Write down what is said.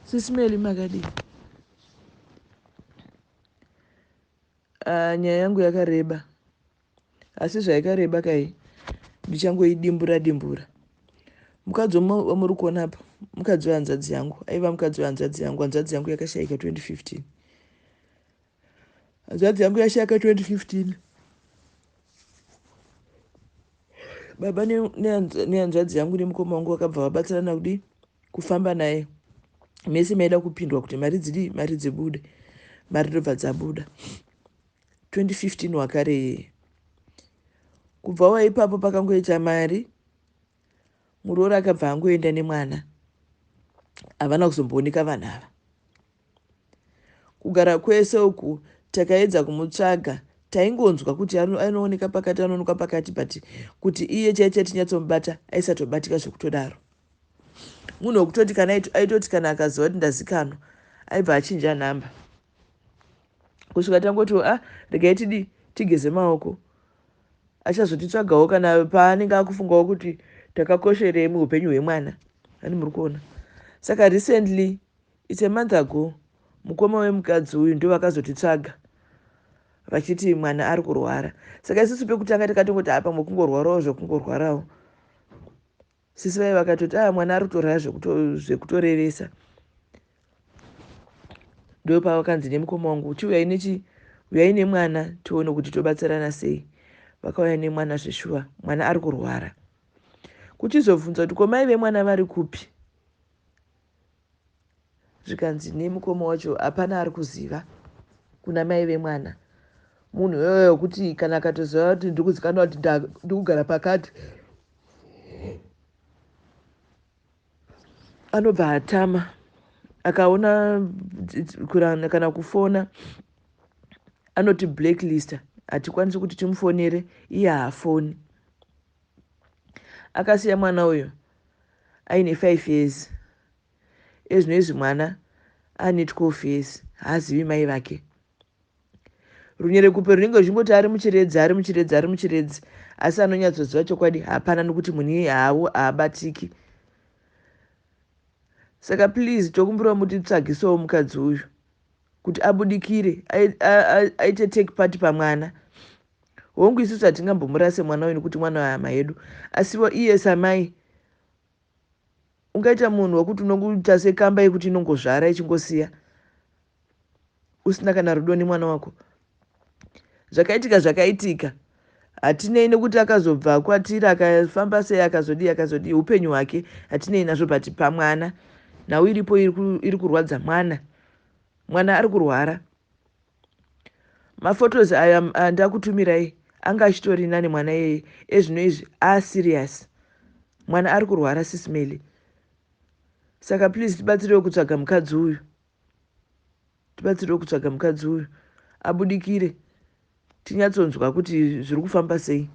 Sisi Meli makadii? Nyaya yangu yakareba asi zvayakareba kai ndichangoidimbura dimbura. Mukadzi wamuri kuona apa mukadzi wehanzvadzi yangu, aiva mukadzi wehanzvadzi yangu. Hanzvadzi yangu yakashayika 2015. Hanzvadzi yangu yashayika 2015. Baba nehanzvadzi yangu nemukoma wangu vakabva vabatsirana kudii kufamba naye mese maida kupindwa kuti mari dzidii mari dzibude mari ndobva dzabuda 2015 wakare iyeye kubva waipapo pakangoita mari muroora akabva angoenda nemwana havana kuzombooneka vanhu ava Kugara kwese uku takaedza kumutsvaga taingonzwa kuti anooneka pakati anoonekwa pakati but kuti iye chaiye tinyatsomubata aisatobatika zvekutodaro. Munhu wekutoti kana aitoti kana akaziva kuti ndazikanwa aibva achinja nhamba kusvika tangoti ah regai tidii tigeze maoko achazotitsvagawo kana paanenge akufungawo kuti takakosherei muupenyu hwemwana ani muri kuona saka recently It's a month ago mukoma wemukadzi uyu ndovakazotitsvaga vachiti mwana ari kurwara saka isusu pekutanga tikatongoti apa ah, kungorwarawo zvekungorwarawo sisi vaye vakatoti a ah, mwana ari kutorwara zvekutorevesa ndopavakanzi nemukoma wangu chiuyai nechi uyai nemwana tione kuti tobatsirana sei vakauya nemwana zveshuwa mwana ari kurwara kuchizobvunza kuti ko mai vemwana vari kupi Zvikanzi nemukoma wacho hapana ari kuziva kuna mai vemwana munhu iyoyo wekuti kana akatoziva kuti ndiri kuzikanwa kuti ndikugara pakati anobva atama akaona kana kufona anoti blacklist hatikwanisi kuti timufonere iye haafoni akasiya mwana uyu aine 5 years ezvino izvi mwana ane 12 years haazivi mai vake runyerekupe runenge ruchingoti ari muchiredzi ari muchiredzi ari muchiredzi asi anonyatsoziva chokwadi hapana nokuti munhu iye hawo haabatiki saka please tokumbirawo mutitsvagisewo mukadzi uyu kuti abudikire aite take part pamwana hongu isusu hatingambomurase mwana uyu nokuti mwana wehama yedu asiwo iye samai Ungaita munhu wekuti unongoita sekamba yekuti inongozvara ichingosiya usina kana rudo nemwana wako. Zvakaitika zvakaitika hatinei nekuti akazobva kwatiri akafamba sei akazodii akazodii upenyu hwake hatinei nazvo but pamwana nhau iripo iri kurwadza mwana mwana ari kurwara Maphotos aya andakutumirai anga achitori nani mwana iyeye ezvino izvi aserious mwana ari kurwara sis Melly saka please tibatsirewo kutsvaga mukadzi uyu tibatsirewo kutsvaga mukadzi uyu abudikire tinyatsonzwa kuti zviri kufamba sei.